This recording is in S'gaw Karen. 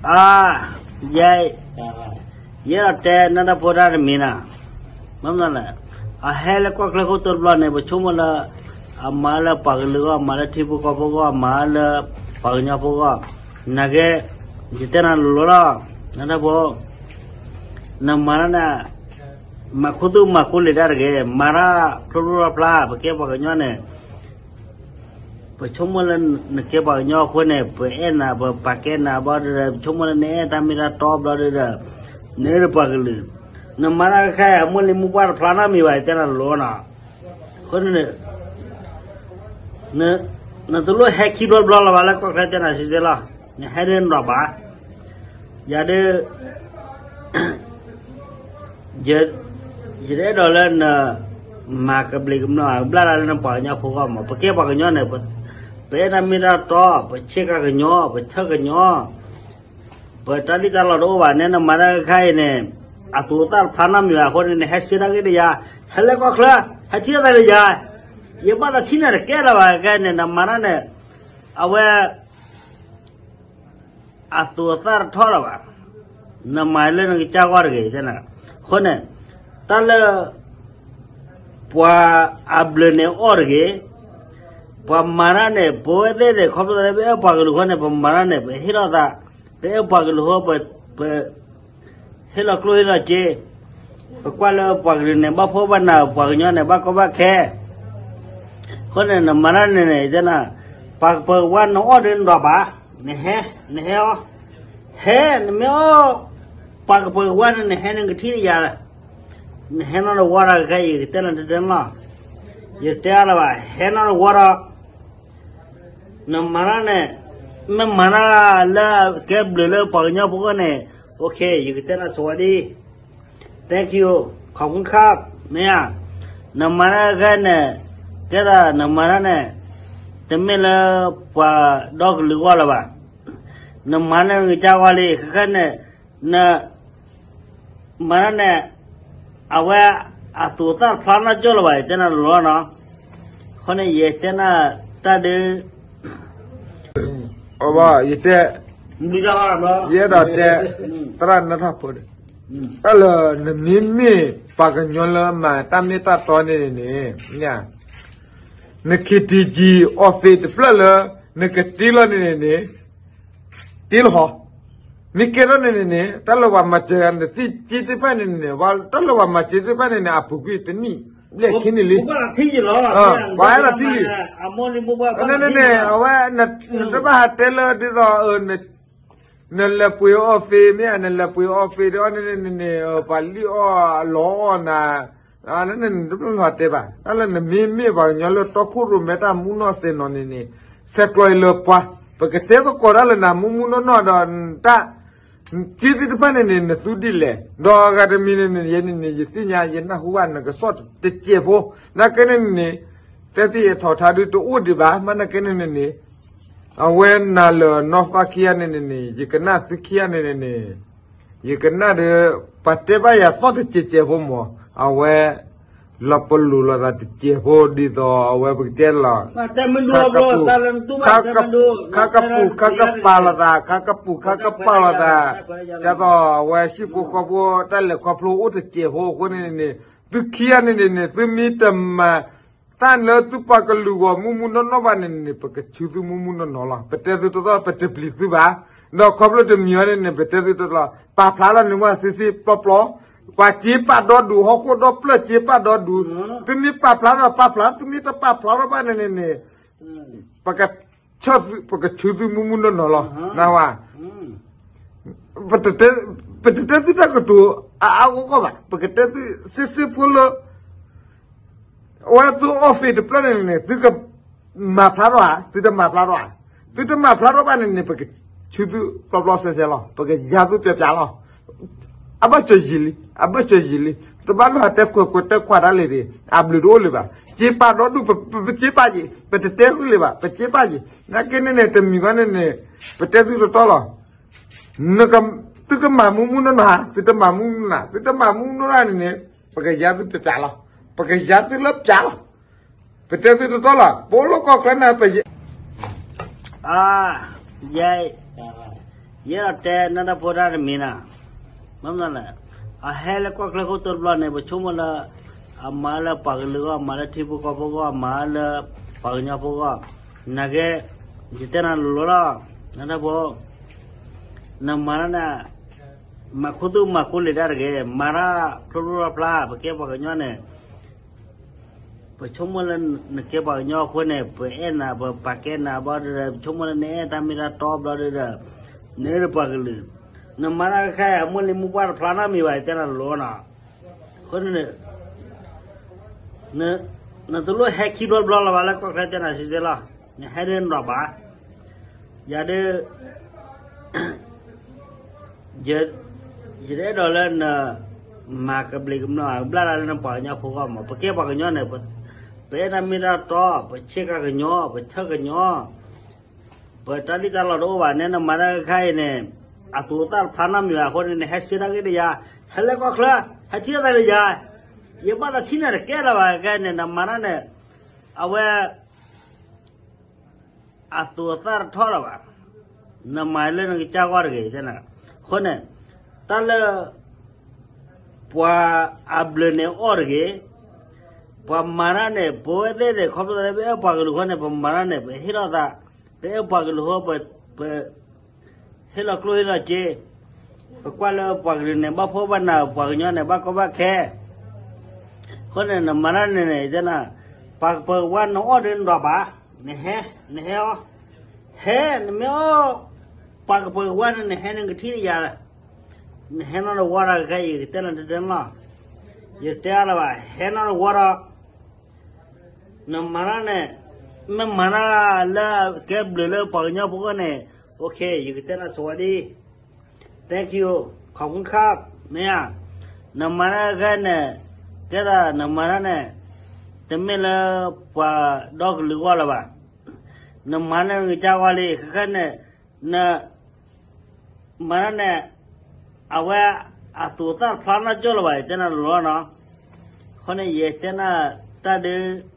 အါ, ယဲ, ယအဲၣ်ဒိးတဲနၢ်တၢ်ဖိတၢ်တမံၤနီၤ, မ့ၢ်မနုၤလဲၣ်, အဟဲလၢကီၢ်ချၢခိၣ်တီတဘျီန့ၣ် ပဆိကမိၣ်လၢ အမၤလၢပှၤကလုာ်ဂီၢ်, မၤလၢထံဖိကီၢ်ဖိဂီၢ်, မၤလၢပှၤကညီဖိဂီၢ်, နာ်က့, ယတဲနၤလိၤလိၤလီၤ, နၢ်တၢ်ဖိ, နမၤတၢ်န့ၣ် မၤခူသူၣ်မၤခူလံာ်တၢ်တဂ့ၤ, မၤတၢ်ဖျိဖျိဖျါဖျါ, ပကဲပှၤကညီန့ၣ် ပဆိကမိၣ်လၢနကဲပှၤကညီအဃိန့ၣ် ပအဲၣ်နၤ ပပာ်ကဲနၤဘျီဒီး ပဆိကမိၣ်လၢနအဲၣ်တၢ်မ့ၢ်တၢ်တီဘျီဒီး နအဲၣ်ဒိးပှၤကလုာ်, နမၤတၢ်ခဲအံၤ အမိၢ်လံၤမိၢ်ပှၢ်တဖျါနီတမံၤဘၣ် ယတဲနၤလိၤနီၤ, အဃိန့ၣ် နတလိၣ်ဟဲခံဘျီတဘျီလၢၤဘၣ် လၢကီၢ်ချၢတဲနၤစ့ၢ်ကီးလီၤ, နဟဲဒ်နရီၣ်ဘၣ်, ယၤဒ် ယတအဲၣ်ဒိးလၢန မၤကဘျံးကဘျၣ် ကဘျၣ်တၢ်လၢနပှၤကညီဖိဂီၢ်မး, ပကဲပှၤကညီန့ၣ် ပအဲၣ်တၢ်မ့ၢ်တၢ်တီ, ပဆ့ကၤကညီ, ပဆၢကညီ, ပတၢ်လံၣ်တၢ်လီတအိၣ်ဘၣ်န့ၣ် နမၤတၢ်ခဲအံၤန့ၣ် အသူးအသၣ်တဖျါနီတမံၤဘၣ်အဃိန့ၣ် နဟဲဆှၢတၢ်ဂ့ၢ်ဒီးယၤ, ဟဲလၢကီၢ်ချၢ, ဟဲထံၣ်တၢ်သးဒီးယၤ, ယဘၣ်သးထံၣ်နၤတကဲလၢၤဘၣ်ခဲအံၤန့ၣ် နမၤတၢ်န့ၣ်, အဝဲ အသူးအသၣ်တထီၣ်လၢၤဘၣ်, နမၤလၢနကစၢ်ဂီၢ်တဂ့ၤ, အဃိန့ၣ် တၢ်လၢ ပှၤအဘျုးန့ၣ်အီၣ်တဂ့ၤ, ပှၤမၤတၢ်န့ၣ် ပဝဲသ့ၣ်န့ၣ် ခီဖျိလၢပအဲၣ်ပှၤကလုာ်အဃိန့ၣ် ပမၤတၢ်န့ၣ် ပဟ့ၣ်လီၤသး, ပအဲၣ်ပှၤကလုာ်အဃိ ပ ဟ့ၣ်လီၤကျိၣ်ဟ့ၣ်လီၤစ့, ပကွၢ်လၢပှၤကလုာ်န့ၣ် ဘၣ်ဖှီၣ်ဘၣ်နး, ပှၤကညီန့ၣ် ဘၣ်ကီဘၣ်ခဲ, အဃိန့ၣ် နမၤတၢ်န့ၣ်န့ၣ် ယတဲနၤ, ပှၤကပၢၤကဝါနအီၣ်ဒီးနရီၣ်ဘၣ်, နဟဲ, နဟဲအီၤ, ဟဲ, နမ့ၢ်အီၣ် ပှၤကပၢၤကဝါန့ၣ် နဟဲနကထံၣ်လၢယၤ, နဟဲနီၢ်တဝီဒီးခဲအံၤ ယကတဲနၤတတဲလီၤ, ယတဲလၢၤဘၣ် ဟဲနီၢ်တဝီဒီး နမၤတၢ်န့ၣ်, မ့ၢ်မၤတၢ်လၢကဲဘျုးလၢပှၤကညီဖိဂီၢ်န့ၣ်, OK, ယကတဲနၤစဝၤဒံ, thank you, ခီးပူခၣ်, မ့ၢ်ဧါ, နမၤတၢ်ခဲအံၤန့ၣ်, ကဲသးနမၤတၢ်န့ၣ်, တမ့ၢ်လၢပှၤဒီကလုာ်အဂီၢ်လၢၤဘၣ်, နမၤလၢနကစၢ်ဂီၢ်လံ, ခဲခဲန့ၣ်, န မၤတၢ်န့ၣ်, အဝဲအသူးအသၣ်တဖျါနီတကဲလၢၤဘၣ် ယတဲနၤလိၤလီၤနီၤ, အဃိန့ၣ် ယတဲနၤတၢ်ဒုး, အဘၣ် ယတဲ, ယအဲၣ်ဒိးတဲ, သရၣ်နၢ်ထၢၣ်ဖိဒီး, တၢ်လၢနမ့မ့ၢ်ပှၤကညီလၢမၤတၢ်မ့ၢ်တၢ်တီန့ၣ်န့ၣ်, န KTG office တဖျၢၣ်လၢ နကတ့လီၤန့ၣ်န့ၣ်န့ၣ် တ့လီၤဟီ, မ့ၢ်ကဲထီၣ်န့ၣ်န့ၣ်န့ၣ် တၢ်လၢပှၤမၤစၢၤနသ့ၣ်က့သ့ၣ်တဖၣ်န့ၣ်န့ၣ်, တၢ်လၢပှၤမၤစၢၤသ့ၣ်တဖၣ်န့ၣ်န့ၣ် အပူၤကွံာ်တနံၣ်ဘျဲၣ်ခံန့ၣ်လံ, ပှၤအဲၣ်ဒိးထံၣ်လံ, န့ၣ်န့ၣ် အဝဲ နတဘၣ်ဟးတဲလၢဒ်သိး နလဲၤပှ့ၤ office မ့ၢ်ဧါ, နလဲၤပှ့ၤ office ဒီးန့ၣ်န့ၣ်န့ၣ် ပှၤလံၣ်အီၣ်လီအီၣ်နၤ, န့ၣ်န့ၣ် နတဘၣ်ဟးတဲဘၣ်, တၢ်လၢနမ့မ့ၢ်ပှၤကညီလၢတီခိၣ်ရိၣ်မဲတၢ်မူနီၢ်စဲၤနီၤန့ၣ်န့ၣ်, ဆဲးကျိးအံၤလၢပှၤ, ပကတဲသကိးတၢ်လၢနၤမူမူနီၢ်နီၢ်ဒီး တၢ် က့သ့ၣ်တဖၣ်န့ၣ်န့ၣ် နသူဒ်လဲၣ်, ဒီးအဂၤတမံၤန့ၣ်န့ၣ် ယဲန့ၣ်န့ၣ် ယသ့ၣ်ညါ ယနၢ်ဟူဘၣ်နကစီၣ်တစဲးဖိ, နာ်က့န့ၣ်န့ၣ်န့ၣ်, သဲသ့ၣ်အထီၣ်ထါဒုတအိၣ်ဒံးဘၣ်, မ့ၢ်နာ်က့န့ၣ်န့ၣ်န့ၣ်, အဝဲနၤလၢနီၢ်ဃၣ်ခံဂၤန့ၣ်န့ၣ်န့ၣ် ယကနၣ်သုခံဂၤန့ၣ်န့ၣ်န့ၣ်, ယကနၣ်ဒီး ပှၤတဲဘၣ်ယၤသီၣ်တစဲးစဲးဖိမး, အဝဲ လီၤပလိာ်လိာ်သးတစဲးဖိဒ်သိး အဝဲပကတဲလီၤ ခါကပူၤ ခါကပူၤ ခါကပာ်လိာ်သး ခါကပူၤ ခါကပာ်လိာ်သး, ဒ်သိးအဝဲဟံၣ်ဖိဃီဖိတၢ်လဲၤခီဖျိအိၣ်တစဲးဖိအဃိန့ၣ်န့ၣ်, သုခံဂၤန့ၣ်န့ၣ်န့ၣ် သုမ့ၢ်တမၤတၢ်လၢသုပှၤကလုာ်ဂီၢ်မူမူနီၢ်နီၢ်ဘၣ်န့ၣ်န့ၣ် ပကဆူသုမူမူနီၢ်နီၢ်လီၤ. ပတဲသုတတီ ပတပျံၤသုဘၣ်. ဒီးခီဖျိတမံၤအံၤန့ၣ်န့ၣ် ပတဲသုတတီ ပာ်ဖျါလီၤန့ၣ် ဝဲစ့စ့ပျီပျီ ပှၤစ့ပာ်ဒီဒူၣ် ဟီၣ်ခိၣ်ဒီဖျၢၣ်စ့ပာ်ဒီဒူၣ်, သုမ့ၢ်ပာ်ဖျါထီၣ်ပာ်ဖျါ သုမ့ၢ်တပာ်ဖျါထီၣ်ဘၣ်န့ၣ်န့ၣ်န့ၣ် ပကဆူသု ပကဆူသုမူမူနီၢ်နီၢ်လီၤ. နၢ်ဟူဧါ. ပတတဲသုတၢ်ကတိၤအါအါဂီၢ်ဂီၢ်ဘၣ်. ပကတဲသုစ့စ့ဖိလၢ အဝဲသု office တဖျၢၣ်န့ၣ်န့ၣ် သုကမၤဖျါထီၣ်ဧါ, သုတမၤဖျါထီၣ်ဧါ. သုတမၤဖျါထီၣ်ဘၣ်န့ၣ်န့ၣ် ပကဆူသုပျီပျီစဲစဲလီၤ. ပကယါသုပျီပျီလီၤ. အဘၢၣ်စၢၤယံာ်လံ, အဘၢၣ်စၢၤယံာ်လံ. တဘၣ်လၢဟးတဲခွဲးခွဲးတဲခွးတၢ်လံၤဒံး, အဘျုးတအိၣ်လၢၤဘၣ်. စ့ပာ်ဒီဒူၣ် ပစ့ပာ်ယံာ်, ပတတဲဃုာ်လၢၤဘၣ်, ပစ့ပာ်ယံာ်. နာ်က့န့ၣ်န့ၣ် တမံၤဂီၢ်န့ၣ်န့ၣ် ပတဲသုတတီလီၤ. သုကမၤမူမူနီၢ်နီၢ်ဧါ, သုတမၤမူနီၢ်, သုတမၤမူနီၢ်န့ၣ်န့ၣ် ပကယါသုပျီပျီလီၤ. ပကယါသုလၢပျီလီၤ. ပတဲသုတတီလီၤ. ပအိၣ်လၢကီၢ်ချၢန့ၣ် ပယါ, ယါ, ယအဲၣ်ဒိးတဲနၢ်တၢ်ဖိတၢ်တမံၤနၤ, မ့ၢ်မနုၤလဲၣ်, အဟဲလၢကီၢ်ချၢခိၣ်တိတဘျီန့ၣ် ပဆိကမိၣ်လၢ အမၤလၢပှၤကလုာ်အဂီၢ်, မၤလၢထံဖိကီၢ်ဖိအဂီၢ်, မၤလၢပှၤကညီဖိအဂီၢ်, နာ်က့ ယတဲနၤလိၤလိၤလီၤ, နၢ်တၢ်ဖိ နမၤတၢ်န့ၣ် မၤခူသူၣ်မၤခူလံာ်တၢ်တဂ့ၤ, မၤတၢ်ဖျိဖျိဖျါဖျါ, ပကဲပှၤကညီန့ၣ် ပဆိကမိၣ်လၢနကဲပှၤကညီအဃိန့ၣ် ပအဲၣ်နၤ ပပာ်ကဲနၤဘျီဒီး ပဆိကမိၣ်လၢနအဲၣ်တၢ်မ့ၢ်တၢ်တီဘျီဒီး နအဲၣ်ဒိးပှၤကလုာ်, နမၤတၢ်ခဲအံၤ အမိၢ်လံၤမိၢ်ပှၢ်တဖျါနီတမံၤဘၣ် ယတဲနၤလိၤနီၤ, အဃိန့ၣ် နတလိၣ်ဟဲခံဘျီတဘျီလၢၤဘၣ်လၢကီၢ်ချၢ တဲနၤစံးစ့လီၤ, နဟဲဒ်နရီၣ်ဘၣ် ယၤဒ် ယတအဲၣ်ဒိးလၢန မၤကဘျံးကဘျၣ် ကဘျၣ်လၢနပှၤကညီဖိဂီၢ်မး, ပကဲပှၤကညီန့ၣ် ပအဲၣ်တၢ်မ့ၢ်တၢ်တီ, ပဆ့ကၤကညီ, ပဆၢကညီ, ပတၢ်လံၣ်တၢ်လီတအိၣ်ဘၣ်န့ၣ် နမၤတၢ်ခဲအံၤန့ၣ် အသူးအသၣ်တဖျါနီတမံၤဘၣ်အဃိန့ၣ် နဟဲဆှၢတၢ်ဂ့ၢ်ဒီးယၤ, ဟဲလၢကီၢ်ချၢ ဟဲထံၣ်တၢ်သးဒီးယၤ, ယဘၣ်သးထံၣ်နၤတကဲလၢၤဘၣ်ခဲအံၤန့ၣ် နမၤတၢ်န့ၣ် အဝဲ အသူးအသၣ်တထီၣ်လၢၤဘၣ်, နမၤလၢနကစၢ်ဂီၢ်တဂ့ၤ, အဃိန့ၣ် တၢ်လၢ ပှၤအဘျုးန့ၣ်အီၣ်တဂ့ၤ, ပှၤမၤတၢ်န့ၣ် ပဝဲသ့ၣ်န့ၣ် ခီဖျိလၢပအဲၣ်ပှၤကလုာ်အဃိန့ၣ် ပမၤတၢ်န့ၣ် ပဟ့ၣ်လီၤသး, ပအဲၣ်ပှၤကလုာ်အဃိ ပ ဟ့ၣ်လီၤကျိၣ်ဟ့ၣ်လီၤစ့, ပကွၢ်လၢပှၤကလုာ်န့ၣ် ဘၣ်ဖှီၣ်ဘၣ်နး, ပှၤကညီန့ၣ် ဘၣ်ကီဘၣ်ခဲ, အဃိန့ၣ် နမၤတၢ်န့ၣ်န့ၣ် တဲနၤ, ပှၤကပၢၤကဝါနအီၣ်ဒ်နရီၣ်ဘၣ်, နဟဲ, နဟဲအီၤ, ဟဲ, နမ့ၢ်အီၣ် ပှၤကပၢၤကဝါန့ၣ် နဟဲနကထံၣ်တယၤ, နဟဲနီတဝီဒီးခဲအံၤ ယကတဲနၤတတဲလီၤ, ယတဲအါလၢၤဘၣ်, ဟဲနီတဝီဒီး နမၤတၢ်န့ၣ်, မ့ၢ်မၤတၢ်လၢကဲဘျုးလၢပှၤကညီဖိအဂီၢ်န့ၣ်, အိၣ်ခ့ ယကတဲနၤ สวัสดี, thank you, ขอบคุณครับ, မ့ၢ်ဧါ, နမၤတၢ်ခဲအံၤန့ၣ်, ကဲသးနမၤတၢ်န့ၣ်, တမ့ၢ်လၢပှၤဒီကလုာ်အဂီၢ်လၢၤဘၣ်, နမၤလၢနကစၢ်ဂီၢ်လံ, ခဲခဲန့ၣ်, န မၤတၢ်န့ၣ်, အဝဲအသူးအသၣ်တဖျါနီတကၠိၢ်လၢၤဘၣ်, ယတဲနၤလိၤလီၤနီၤ, အဃိန့ၣ် ယတဲနၤတၢ်ဒုး